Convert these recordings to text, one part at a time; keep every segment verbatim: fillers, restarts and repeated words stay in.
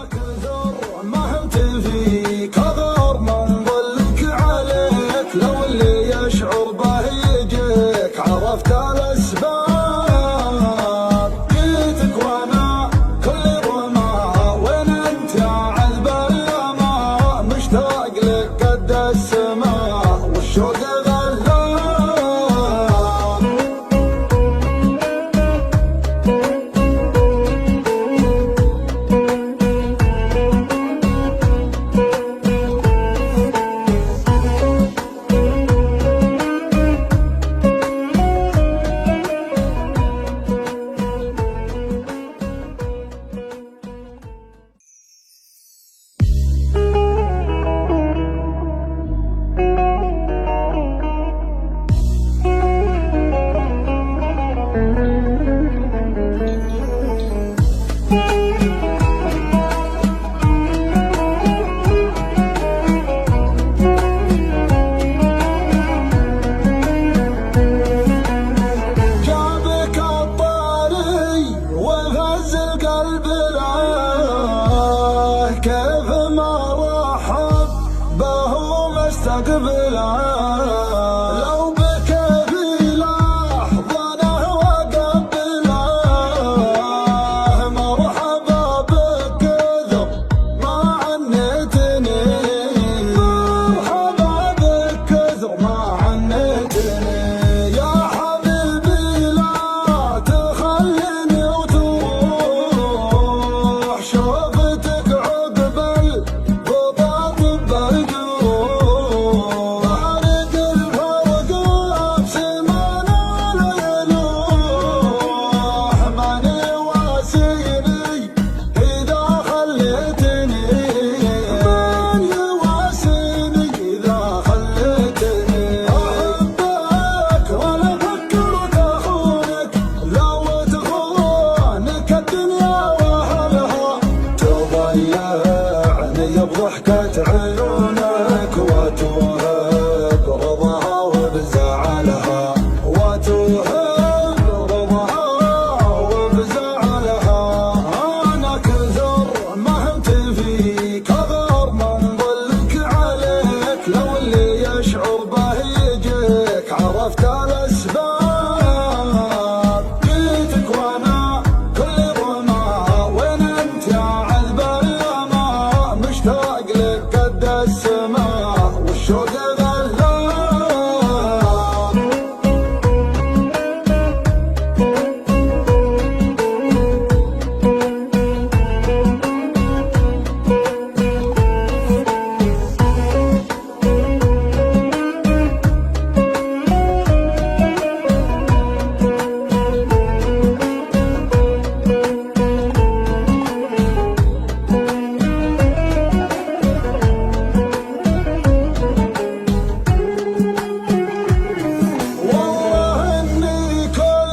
أكثر ما همت فيك، أغار ما نضلك عليك، لو اللي يشعر به يجيك، عرفت الأسباب. جيتك وأنا كل ظلمة، وين أنت يا عذب اليما؟ مشتاق لك قد السما، والشوق غلاب. جابك الطاري وفز القلب له، كيف ما رحب به مستقبله. لو بكى في لحظة وقبله، مرحبا بك كثر ما عنيتني، مرحبا بك كثر ما عنيتني. يا حبيبي لا تخليني وتروح، شوفتك عقب البطاط بردوح. بارد الفرق بسمانا لا يلوح، من يواسيني إذا خليتني، من يواسيني إذا خليتني؟ أحبك ولا فكرت أخونك، لو تخونك الدنيا وأهلها، تضيعني بضحكة عيونك، وتوهب رضاها وبزعلها، وتوهب رضاها وبزعلها. أنا كثر ما همت فيك، أغار ما نضلك عليك، لو اللي يشعر به يجيك، عرفت الأسباب. جيتك وأنا كل ظلمة، وين أنت يا عذب اليما؟ مشتاق لك قد السما، والشوق غلاب. والله إني كل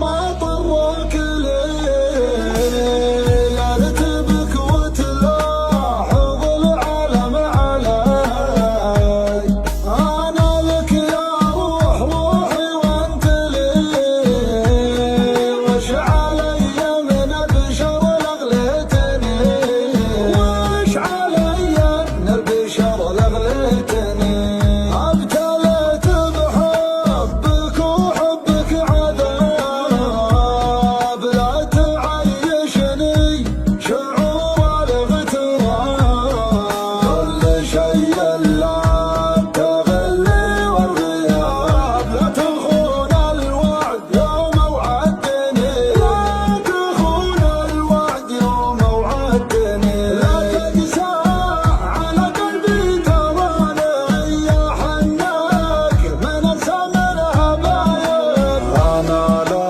ما طرك لي، يا رتبك وتلاحظ العالم علي. أنا لك يا روح روحي وأنت لي، وش علي من البشر لغليتني، وش علي من البشر لغليتني. ابتليت بحبك وحبك عذاب، لا تعيشني شعور الاغتراب. كل شي إلا التغلي والغياب، لا تخون الوعد يوم وعدتني، لا تخون الوعد يوم وعدتني. لا تقسى على قلبي تراني يا حناك، من أسى من هبايب. أنا لو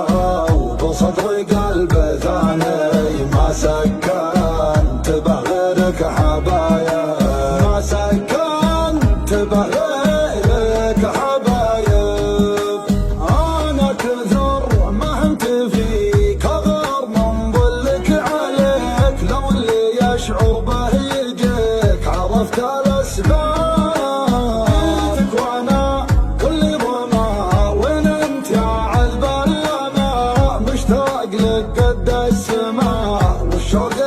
بصدري قلب ثاني، ما سكنت به غيرك حبايب، ما سكنت به غيرك حبايب. أنا كثر ما همت فيك، أغار ما نضلك عليك، لو اللي يشعر به يجيك، عرفت الأسباب. جيتك وأنا كل ظما، وين أنت يا عذب اليما؟ مشتاق لك قد السما، والشوق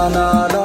Ana